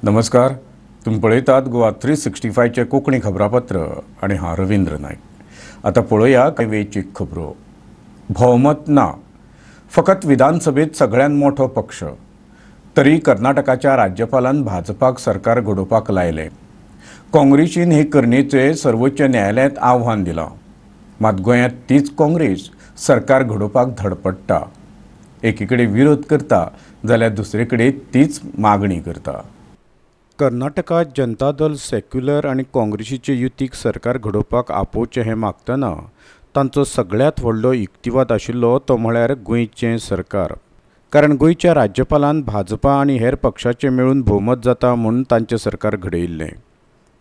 नमस्कार, तुमी पळयतात गोवा 365चें कोंकणी खबरापत्र आनी हांव रविंद्र नायक. आतां पळोवया कांय वेंचीक खबरो. भोवमत ना, फकत विधानसभेत सगळ्यांत मोठो पक्ष, तरी कर्नाटकाच्या राज्यपालान भाजपाक सरकार घडोवपाक लायलें. काँग्रेसीन हे करणेचें सर्वोच्च न्यायालयांत आव्हान दिलां. मात गोंयांत तीच काँग्रेस सरकार घडोवपाक धडपडटा. एकीकडे विरोध करता जाल्यार दुसरे कडेन तीच मागणी करता. कर्नाटकात जनता दल सेक्युलर आनी काँग्रेसीचे युतीक सरकार घडोवपाक आपोवचें हें मागतना तांचो सगळ्यांत व्हडलो युक्तिवाद आशिल्लो तो म्हळ्यार गोंयचें सरकार. कारण गोंयच्या राज्यपालान भाजपा आनी हेर पक्षाचें मेळून भोवमत जाता म्हूण तांचें सरकार घडयिल्लें.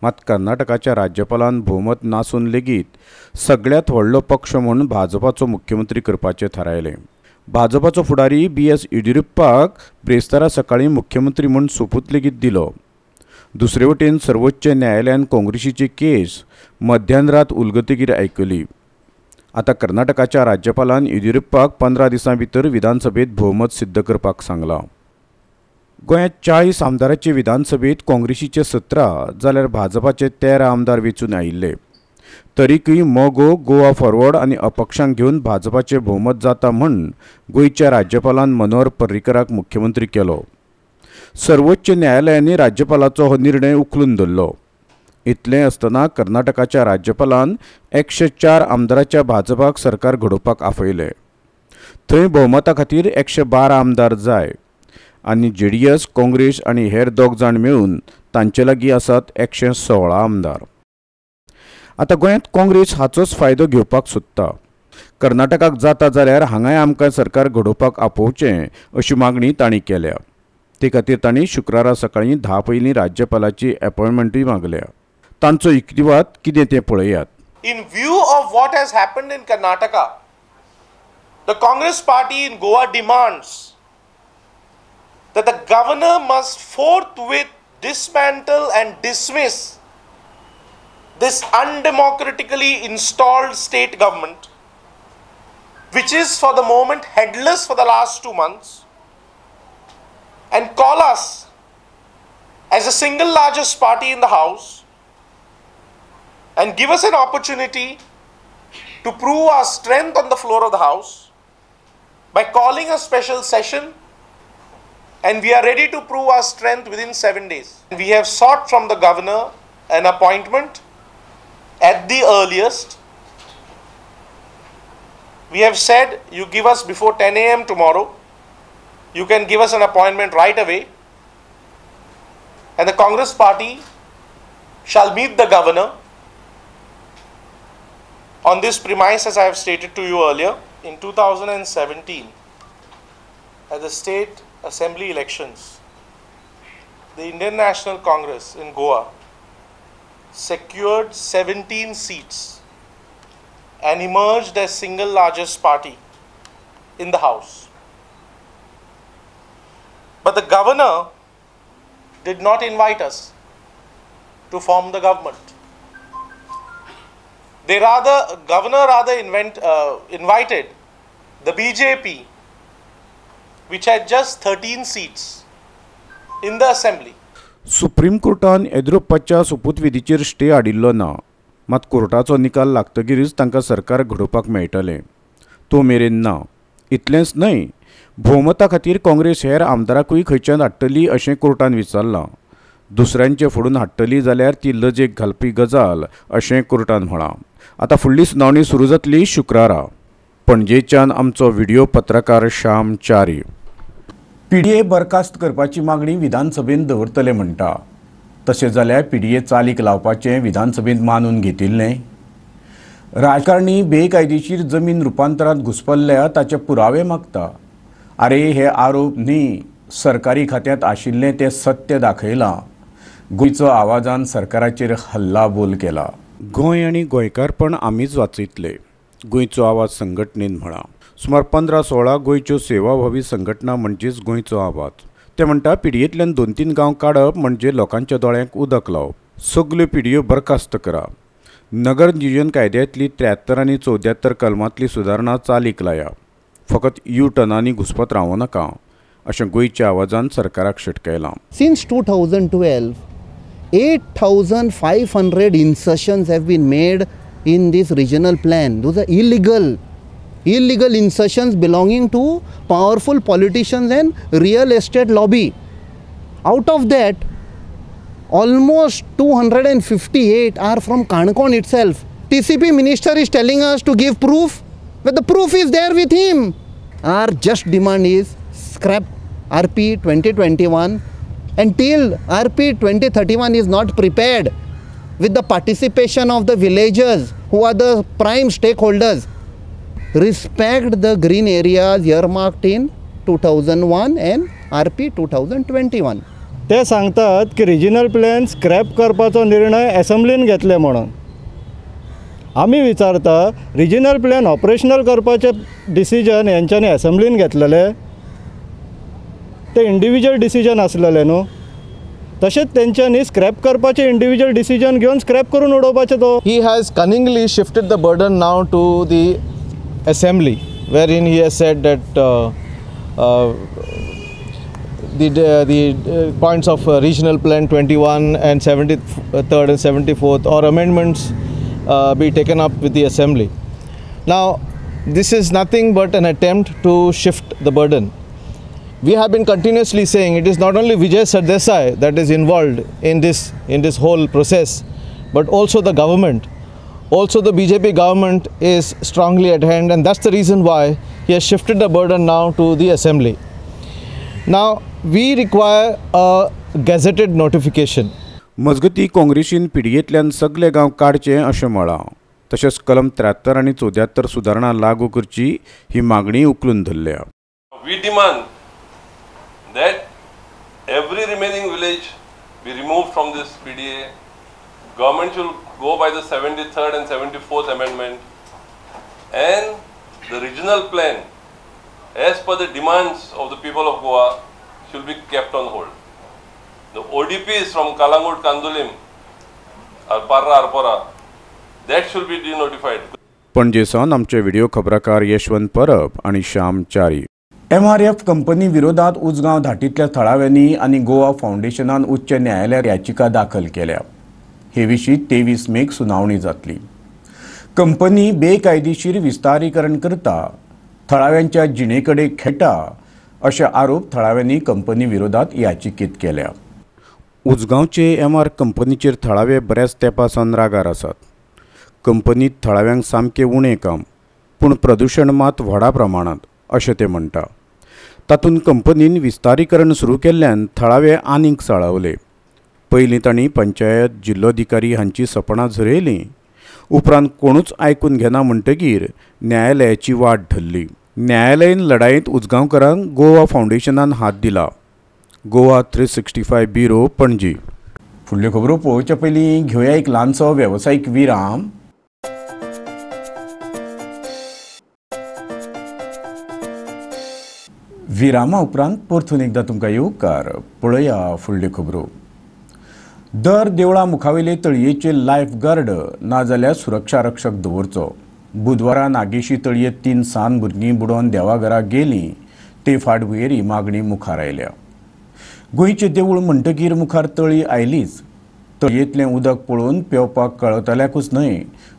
मात कर्नाटकाच्या राज्यपालान भोवमत नासून लेगीत सगळ्यांत व्हडलो पक्ष म्हूण भाजपाचो मुख्यमंत्री करपाचें थारायलें. भाजपाचो फुडारी बी एस येडियुरप्पाक ब्रेस्तारा सकाळीं मुख्यमंत्री म्हूण सोपूत लेगीत दिलो. दुसरे वटेन सर्वोच्च न्यायालयान काँग्रेसीची केस मध्यानरात उलगतगीर आयकली. आतां कर्नाटकाच्या राज्यपालान येडियुरप्पाक 15 दिसां भितर विधानसभेत भोवमत सिद्ध करपाक सांगलां. गोंयांत 40 आमदाराचे विधानसभेत काँग्रेसीचे 17 जाल्यार भाजपाचे 13 आमदार वेंचून आयिल्ले. तरीकय मगो, गोवा फॉरवर्ड आनी अपक्षांक घेवन भाजपाचे भोवमत जाता म्हूण गोंयच्या राज्यपालान मनोहर पर्रीकराक मुख्यमंत्री केलो. सर्वोच्च न्यायालयान राज्यपालाचो हो निर्णय उखलून धरलो. इतलें आसतना कर्नाटकाच्या राज्यपालान 104 आमदाराच्या भाजपाक सरकार घडोवपाक आफयलें. थंय भोवमता खातीर 112 आमदार जाय आनी जेडीएस, काँग्रेस आनी हेर दोग जाण मेळून तांचे लागीं आसात 116 आमदार. आतां गोंयांत काँग्रेस हाचोच फायदो घेवपाक सोदता. कर्नाटकाक जाता जाल्यार हांगाय आमकां सरकार घडोवपाक आपोवचें अशी मागणी तांणी केल्या. ते खातीर तांणी शुक्रारा सकाळीं 10 पयलीं राज्यपालाची अपॉयंटमेंटूय मागल्या. तांचो युक्तिवाद कितें तें पळयात. In view of what has happened in Karnataka, the Congress party in Goa demands that the governor must forthwith dismantle and dismiss this undemocratically installed state government, which is for the moment headless for the last 2 months, and call us as the single largest party in the house and give us an opportunity to prove our strength on the floor of the house by calling a special session, and we are ready to prove our strength within 7 days. We have sought from the governor an appointment at the earliest. We have said you give us before 10 a.m. tomorrow. You can give us an appointment right away, and the Congress party shall meet the governor on this premise, as I have stated to you earlier. In 2017, at the state assembly elections, the Indian National Congress in Goa secured 17 seats and emerged as single largest party in the house. But the governor did not invite us to form the government. They rather, governor rather invited the BJP, which had just 13 seats in the assembly. Supreme कोर्टान येडियुरप्पाच्या सोपूतविधीचेर stay हाडिल्लो ना. मात कोर्टाचो निकाल लागतगीरच तांकां सरकार घडोवपाक मेळटलें, तो मेरेन ना. इतलेंच न्हय, भोवमता खातीर काँग्रेस हेर आमदाराकूय खंयच्यान हाडटली अशें कोर्टान विचारलां. दुसऱ्यांचे फोडून हाडटली जाल्यार ती लजेक घालपी गजाल अशें कोर्टान म्हळां. आतां फुडली सुनावणी सुरू जातली शुक्रारा. पणजेच्यान आमचो व्हिडियो पत्रकार श्याम च्यारी. पीडीए बरखास्त करपाची मागणी विधानसभेंत दवरतले म्हणटा. तशें जाल्यार पीडीए चालीक लावपाचें विधानसभेंत मानून घेतिल्लें. राजकारणी बेकायदेशीर जमीन रुपांतरांत घुसपल्ल्या ताचे पुरावे मागता. आरे, हे आरोप न्ही, सरकारी खात्यांत आशिल्लें तें सत्य दाखयलां. गोंयचो आवाजान सरकाराचेर हल्लाबोल केला. गोंय आनी गोंयकारपण आमीच वाचयतले, गोंयचो आवाज संघटनेन म्हळां. सुमार 15-16 गोंयच्यो सेवाभावी संघटना म्हणजेच गोंयचो आवाज. ते म्हणटा पिडयेंतल्यान 2-3 गांव काडप म्हणजे लोकांच्या दोळ्यांक उदक लावप. सगल्यो पिडयो बरखास्त करा. नगर नियोजन कायद्यांतली 73 आनी 74 कलमांतली सुदारणा चालीक लाया. फकत यू टर्नांनी घुसपत रावो नाका. अशें गोंयच्या आवाजान सरकाराक शिटकायलां. Since 2012, 8,500 insertions have been made in this regional plan. Those are illegal insertions belonging to powerful politicians and real estate lobby. Out of that, almost 258 are from Canacona itself. TCP minister is telling us to give proof, but the proof is there with him. Our just demand is scrap RP 2021 until RP 2031 is not prepared with the participation of the villagers who are the prime stakeholders. Respect the green areas earmarked in 2001 and RP 2021. ते सांगतात की regional plan scrap करपाचो निर्णय एसेंब्लीन घेतले म्हणून. आमी विचारता regional plan operational करपाचे डिसिजन हेंच्यांनी एसेंब्लीन घेतलेले, ते इंडिविज्युअल डिसिजन आसलेले न्हू. तशेंच तेंच्यांनी स्क्रॅप करपाचे इंडिविज्युअल डिसिजन घेवन स्क्रॅप करून उडोवपाचे तो. He has cunningly shifted the burden now to the assembly, wherein he has said that the points of regional plan 21 and 73rd and 74th or amendments be taken up with the assembly. Now, this is nothing but an attempt to shift the burden. We have been continuously saying it is not only Vijay Sardesai that is involved in this whole process, but also the government. Also the BJP government is strongly at hand, and that's the reason why he has shifted the burden now to the assembly. Now, we require a gazetted notification. मजगती काँग्रेसीन पिडयेंतल्यान सगळे गांव काडचे अशें म्हळां. तशेंच कलम 73 आनी 74 सुदारणा लागू करची ही मागणी उखलून धरल्या. We demand that every remaining village be removed from this PDA. Government should go by the 73rd and 74th amendment, and the regional plan as per the demands of the people of Goa should be kept on hold. The ODPs from Kalangut, Kandulim, Parra, Arpora, that should be denotified. Panaji सावन आमचे video खबराकार Yashwant परब आनी Shyam Chari. MRF company विरोधात उजगांव धाटींतल्या थळाव्यांनी आनी गोवा फावंडेशनान उच्च न्यायालयात याचिका दाखल केल्या. हे विशीं 23 मेक सुनावणी जातली. कंपनी बेकायदेशीर विस्तारीकरण करता, थळाव्यांच्या जिणेकडे खेळटा अशे आरोप थळाव्यांनी कंपनी विरोधात याचिकेत केल्या. उजगांवचे MR कंपनीचेर थळावे बऱ्याच तेंपा सावन रागार आसात. कंपनीत थळाव्यांक सामकें उणें काम, पूण प्रदुशण मात व्हडा प्रमाणांत अशें ते म्हणटा. तातूंत कंपनीन विस्तारीकरण सुरू केल्ल्यान थळावे आनीक चाळवले. पयलीं तांणी पंचायत, जिल्लोधिकारी हांची सपनां झरयलीं. उपरांत कोणूच आयकून घेना म्हणटगीर न्यायालयाची वाट धरली. न्यायालयीन लढायेंत उजगांवकारांक गोवा फावंडेशनान हात दिला. गोवा 365 ब्युरो, पणजी. फुडल्यो खबरो पळोवच्या पयलीं घेवया एक ल्हानसो वेवसायीक विराम. विरामा उपरांत परतून एकदां तुमकां येवकार. पळया फुडल्यो खबरो. दर देवळा मुखावेले तळयेचे लायफ गार्ड नाजाल्यार सुरक्षा रक्षक दवरचो. बुधवारा नागेशी तळयेंत 3 सान भुरगीं बुडोवन देवाघरा गेलीं ते फाटभुंयेर ही मागणी मुखार आयल्या. गोंयचें देवूळ म्हणटकीर मुखार तळी आयलीच. तळयेंतलें उदक पळोवन पेंवपाक कळटल्याकूच न्हय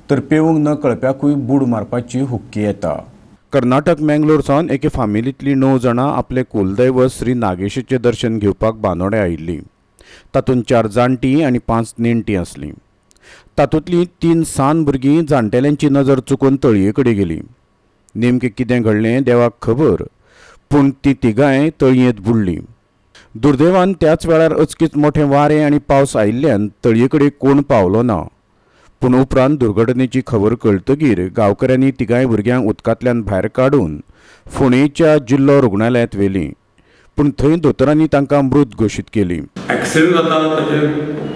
तर पेंवंक न कळप्याकूय बूड मारपाची हुक्की येता. कर्नाटक मँगलोर सावन एके फामिलींतलीं 9 जाणां आपले कुलदैवत श्री नागेशीचें दर्शन घेवपाक बांदोड्या आयिल्लीं. तातूंत 4 जाणटीं आनी 5 नेणटीं आसलीं. तातूंतलीं 3 सान भुरगीं जाणटेल्यांची नजर चुकोवन तळये कडेन गेलीं. नेमकें कितें घडलें देवाक खबर, पूण तीं तिगांय तळयेंत बुडलीं. दुर्दैवान त्याच वेळार अचकीत मोठें वारें आनी पावस आयिल्ल्यान तळये कडेन कोण पावलो ना. पूण उपरांत दुर्घटनेची खबर कळटगीर गांवकऱ्यांनी तिगांय भुरग्यांक उदकांतल्यान भायर काडून फोंडेच्या जिल्लो रुग्णालयांत व्हेलीं. पूण थंय दोतोरांनी तांकां मृत घोशीत केली. एक्सिडंट जाता ताचेर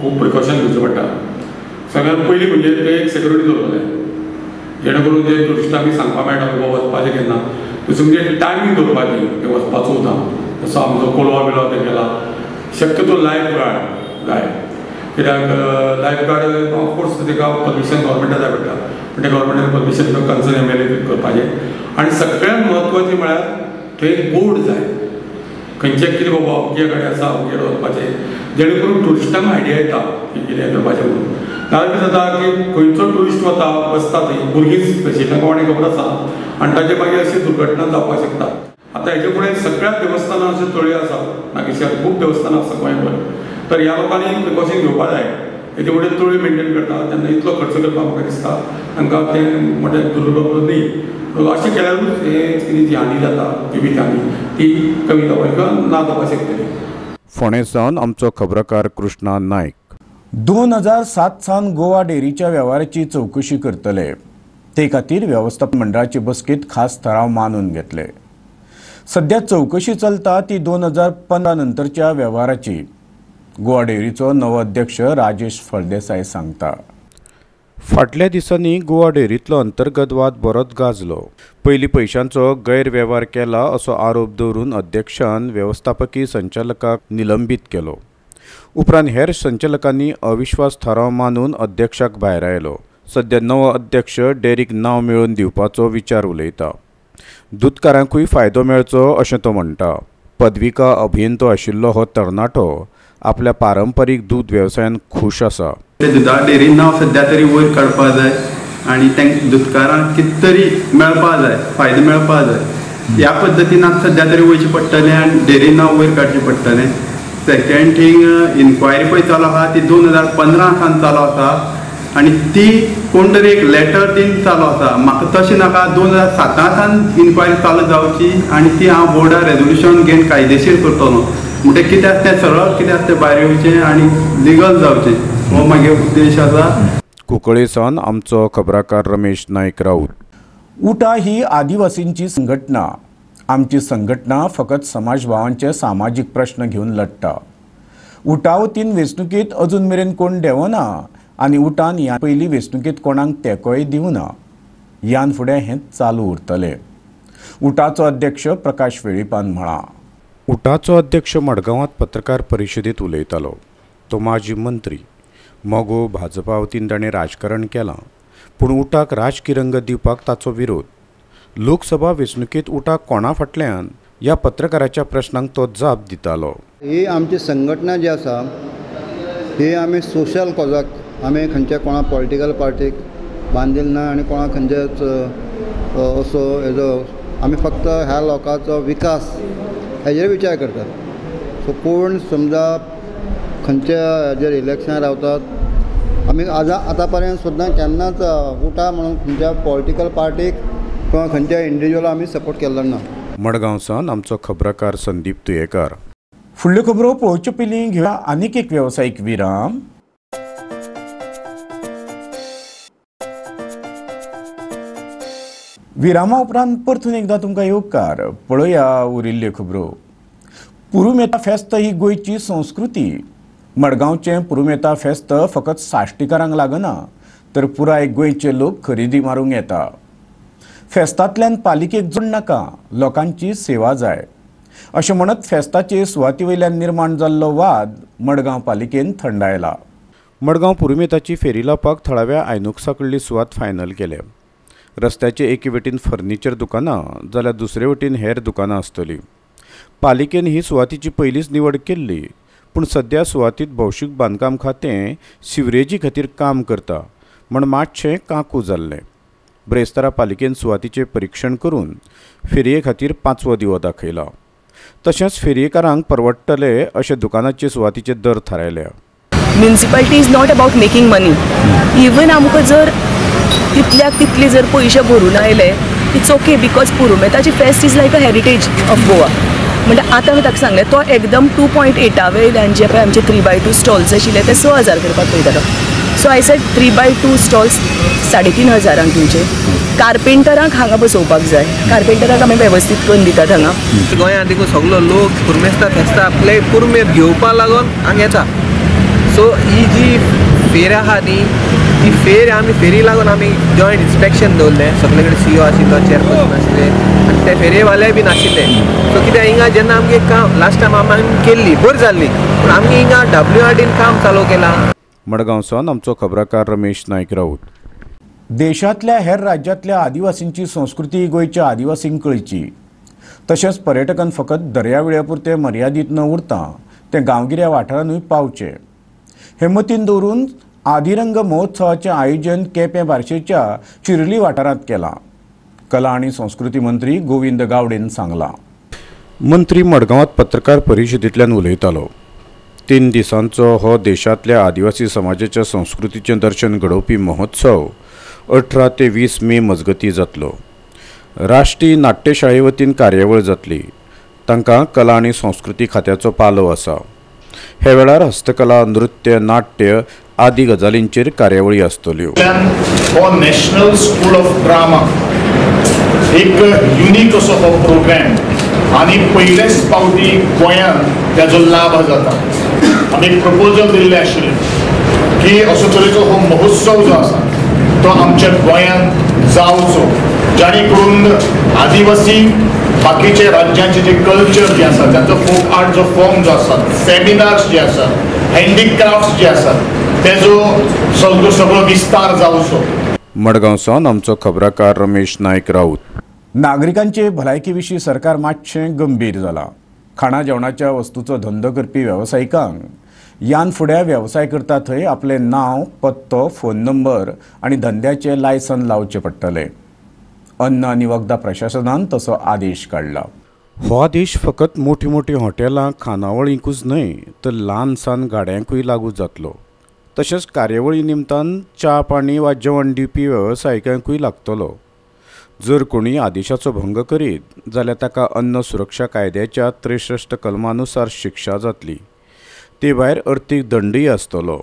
खूब प्रिकॉशन घेवचें पडटा. सगळ्यांत पयलीं म्हणजे ते एक सेक्युरिटी दवरपाक जाय, जेणे करून जे ट्युरिस्टांक बी सांगपाक मेळटा बाबा वचपाचें केन्ना, दुसरें म्हणजे टायमींग दवरपाची ते वचपाचो उरता. तसो आमचो कोलवा बिलवा ते गेला शक्यतो लायफ गार्ड जाय, कित्याक लायफ गार्ड ऑफकोर्स ताका परमिशन गव्हर्मेंटा जाय पडटा, पण ते गव्हर्मेंटान परमिशन कन्सर्न MLA करपाचें. आनी सगळ्यांत म्हत्वाचें म्हळ्यार थंय एक बोर्ड जाय, खंयचे कितें बाबा अमके कडेन आसा अमके कडेन वचपाचें, जेणे करून ट्युरिस्टांक आयडिया येता की कितें करपाचें म्हणून. नाजाल्यार कितें जाता की खंयचो ट्युरिस्ट वता बसता थंय, भुरगीं स्पेशली तांकां कोणें खबर आसा आनी ताजे मागीर अशी दुर्घटना जावपाक शकता. आतां हेजे फुडें सगळ्या देवस्थानां अश्यो तळयो आसा, नागेशाक खूब देवस्थानां आसा गोंयभर, तर ह्या लोकांनी प्रिकॉशन घेवपाक जाय. हेजे फुडें तळयो मेनटेन करता तेन्ना इतलो खर्च करपाक म्हाका दिसता तांकां तें मोठें दुर्लभ न्ही. अशें केल्यारूच हें कितें जी हानी जाता जिवीत हानी ती कमी जावपाक किंवा ना जावपाक शकतली. फोंडें सावन आमचो खबराकार कृष्णा नायक. 2007 सावन गोवा डेअरीच्या वेव्हाराची चवकशी करतले, ते खातीर वेवस्थापन मंडळाचे बसकेंत खास थाराव मानून घेतले. सध्या चवकशी चलता ती 2015 नंतरच्या वेव्हाराची. गोवा डेअरीचो नवो अध्यक्ष राजेश फळदेसाय सांगता, फाटल्या दिसांनी गोवा डेअरींतलो अंतर्गत वाद बरोच गाजलो. पयलीं पयशांचो गैरवेव्हार केला असो आरोप दवरून अध्यक्षान वेवस्थापकी संचालकाक निलंबीत केलो. उपरांत हेर संचालकांनी अविश्वास थाराव मानून अध्यक्षाक भायर आयलो. सध्या नवो अध्यक्ष डेअरीक नांव मेळोवन दिवपाचो विचार उलयता. दुदकारांकूय फायदो मेळचो अशें तो म्हणटा. पदविका अभियंतो आशिल्लो हो तरणाटो आपल्या पारंपरीक दूद वेवसायान खूश आसा. ते दुदा डेअरी नांव सद्या तरी वयर काडपाक जाय आनी तांकां दुदकारांक कितें तरी मेळपाक जाय, फायदो मेळपाक जाय. ह्या पद्दतीन आतां सद्या तरी वयचें पडटलें आनी डेअरी नांव वयर काडचें पडटलें. सेकेंड थींग, इन्क्वायरी पळय चालू आसा ती 2015 सावन चालू आसा आनी ती कोण तरी एक लेटर दिन चालू आसा. म्हाका तशें नाका, 2007 सावन इन्क्वायरी चालू जावची आनी ती हांव बोर्डार रेजोल्युशन घेवन कायदेशीर करतलो. म्हणटकीर कितें आसा तें सरळ कितें आसा तें भायर येवचें आनी लिगल जावचें, हो म्हागे उद्देश आसा. कुंकळे सावन आमचो खबराकार रमेश नायक राऊत. उटा ही आदिवासींची संघटना. आमची संघटना फकत समाजभावांचे सामाजीक प्रश्न घेवन लढटा. उटा वतीन वेंचणुकेंत अजून मेरेन कोण देंवना आनी उटान ह्या पयलीं वेंचणुकेंत कोणाक तेंकोय दिवना. ह्यान फुडें हें चालू उरतलें, उटाचो अध्यक्ष प्रकाश वेळीपान म्हळां. उटाचो अध्यक्ष मडगांवांत पत्रकार परिशदेंत उलयतालो. तो माजी मंत्री. मगो भाजपा वतीन ताणें राजकारण केलां, पूण उटाक राजकी रंग दिवपाक ताचो विरोध. लोकसभा वेंचणुकेंत उटाक कोणा फाटल्यान ह्या पत्रकाराच्या प्रश्नांक तो जाप दितालो. ही आमची संघटना जी आसा ही आमी सोशल कॉजाक, आमी खंयच्या कोणा पॉलिटिकल पार्टीक बांदील ना आनी कोणा खंयच्याच असो हेजो आमी फक्त ह्या लोकांचो विकास हेजेर विचार करतात. सो कोण समजा खंयच्या हेजेर इलेक्शनां रावतात, आमी आतां पर्यंत सुद्दां केन्नाच उटा म्हणून खंयच्या पॉलिटिकल पार्टीक किंवा खंयच्या इंडिविज्युअला आमी सपोर्ट केल्लो ना. मडगांव सावन आमचो खबराकार संदीप तुयेकार. फुडल्यो खबरो पळोवचे पयलीं घेवया आनीक एक वेवसायीक विराम. विरामा उपरांत परतून एकदां तुमकां येवकार. पळोवया उरिल्ल्यो खबरो. पुरुमेता फेस्त ही गोंयची संस्कृती. मडगांवचें पुरुमेता फेस्त फकत साश्टीकारांक लागना तर पुराय गोंयचे लोक खरेदी मारूंक येता. फेस्तांतल्यान पालिकेक जोड नाका, लोकांची सेवा जाय अशें म्हणत फेस्ताचे सुवाती वयल्यान निर्माण जाल्लो वाद मडगांव पालिकेन थंडायला. मडगांव पुरुमेताची फेरी लावपाक थळाव्या आयनोक्सा कडली सुवात फायनल केल्या. रस्त्याचे एके वटेन फर्निचर दुकानां जाल्यार दुसरे वटेन हेर दुकानां आसतलीं. पालिकेन ही सुवातीची पयलींच निवड केल्ली, पूण सद्या सुवातीत भौशीक बांदकाम खातें सिवरेजी खातीर काम करता म्हण मातशें काकू जाल्लें. ब्रेस्तारा पालिकेन सुवातीचें परिक्षण करून फेरये खातीर 5वो दिवो दाखयला. तशेंच फेरयेकारांक परवडटले अशे दुकानाचे सुवातीचे दर थारायल्या. Municipality is not about making money. Even आमकां जर तितल्याक तितले जर पयशे भरून आयले it's okay, because पुरुमेताची fest is like a heritage of Goa. म्हणल्यार आतां हांवें ताका सांगलें, तो एकदम 2.8 वयल्यान जे पळय आमचे 3x2 stalls आशिल्ले ते 6,000 करपाक पळयतालो. So I said 3x2 stalls 3,500 दिवचे. कार्पेंटरांक हांगा बसोवपाक जाय, कार्पेंटरांक आमी वेवस्थीत करून दितात हांगा. गोंयांत देखून सगलो लोक पुरुमेस्ता फेस्ता आपले पुरुमेत घेवपाक लागून हांगा येता. सो ही जी फेर आहा न्ही, ती फेर आमी फेरी लागून आमी जॉयंट इन्स्पेक्शन दवरलें. सगळे कडेन सीओ आशिल्लो, चेअरपर्सन आशिल्ले आनी ते फेरेवाले बीन आशिल्ले. सो कित्याक हिंगा जेन्ना आमगे काम लास्ट टायम आमी केल्ली बरी जाल्ली, पूण आमी हिंगा WRDन काम चालू केलां. मडगांव सावन आमचो खबराकार रमेश नायक राऊत. देशांतल्या हेर राज्यांतल्या आदिवासींची संस्कृती गोंयच्या आदिवासींक कळची. तशेंच पर्यटकान फकत दर्यावेळे पुरते मर्यादीत न उरता ते गांवगिऱ्या वाठारांतूय पावचे हे मतीन दवरून आदिरंग महोत्सवाचें आयोजन केपें बार्शेच्या चिरली वाठारांत केलां. कला आनी संस्कृती मंत्री गोविंद गावडेन सांगलां. मंत्री मडगांवांत पत्रकार परिशदेंतल्यान उलयतालो. 3 दिसांचो हो देशांतल्या आदिवासी समाजाच्या संस्कृतीचें दर्शन घडोवपी महोत्सव 18 ते 20 मे मजगतीं जातलो. राष्ट्रीय नाट्यशाळे वतीन कार्यावळ जातली. तांकां कला आनी संस्कृती खात्याचो पालव आसा. हे वेळार हस्तकला, नृत्य, नाट्य आदी गजालींचेर कार्यावळी आसतल्यो. हो नॅशनल स्कूल ऑफ ड्रामा एक युनीक असो हो प्रोग्राम आनी पयलेच फावटी गोंयांत ताजो लाभ जाता. आमी एक प्रपोजल दिल्लें आशिल्लें की असो तरेचो हो महोत्सव जो आसा तो आमच्या गोंयांत जावचो, जाणे करून आदिवासी बाकीचे राज्यांचे जे कल्चर जे आसा, तांचो फोक आर्ट जो फॉर्म जो आसा, सेमिनार्स जे आसात, हँडीक्राफ्ट्स जे आसात, तेजो सगळो सगळो विस्तार जावचो. मडगांव सावन आमचो खबराकार रमेश नायक राऊत. नागरिकांचे भलायकी विशीं सरकार मातशें गंभीर जालां. खाणा जेवणाच्या वस्तूचो धंदो करपी वेवसायिकांक यान फुडें वेवसाय करता थंय आपलें नांव, पत्तो, फोन नंबर आनी धंद्याचें लायसन लावचें पडटलें. अन्न आनी वखदां प्रशासनान तसो आदेश काडला. हो आदेश फकत मोठी मोठी हॉटेलां, खानावळींकूच न्हय तर ल्हान सान गाड्यांकूय लागू जातलो. तशेंच कार्यावळी निमतान च्या पाणी वा जेवण दिवपी वेवसायिकांकूय लागतलो. जर कोणी आदेशाचो भंग करीत जाल्यार ताका अन्न सुरक्षा कायद्याच्या 63 कलमानुसार शिक्षा जातली. ते भायर अर्थीक दंडूय आसतलो.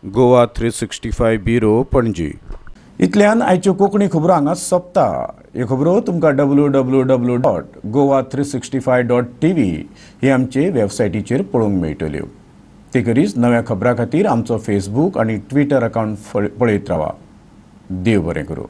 गोवा 365 ब्युरो, पणजी. इतल्यान आयच्यो कोंकणी खबरो हांगा सोंपता. ह्यो खबरो तुमकां www.goa365.tv ही आमचे वेबसायटीचेर पळोवंक मेळटल्यो. ते खेरीज नव्या खबरां खातीर आमचो फेसबूक आनी ट्विटर अकावंट पळयत रावा. देव बरें करूं.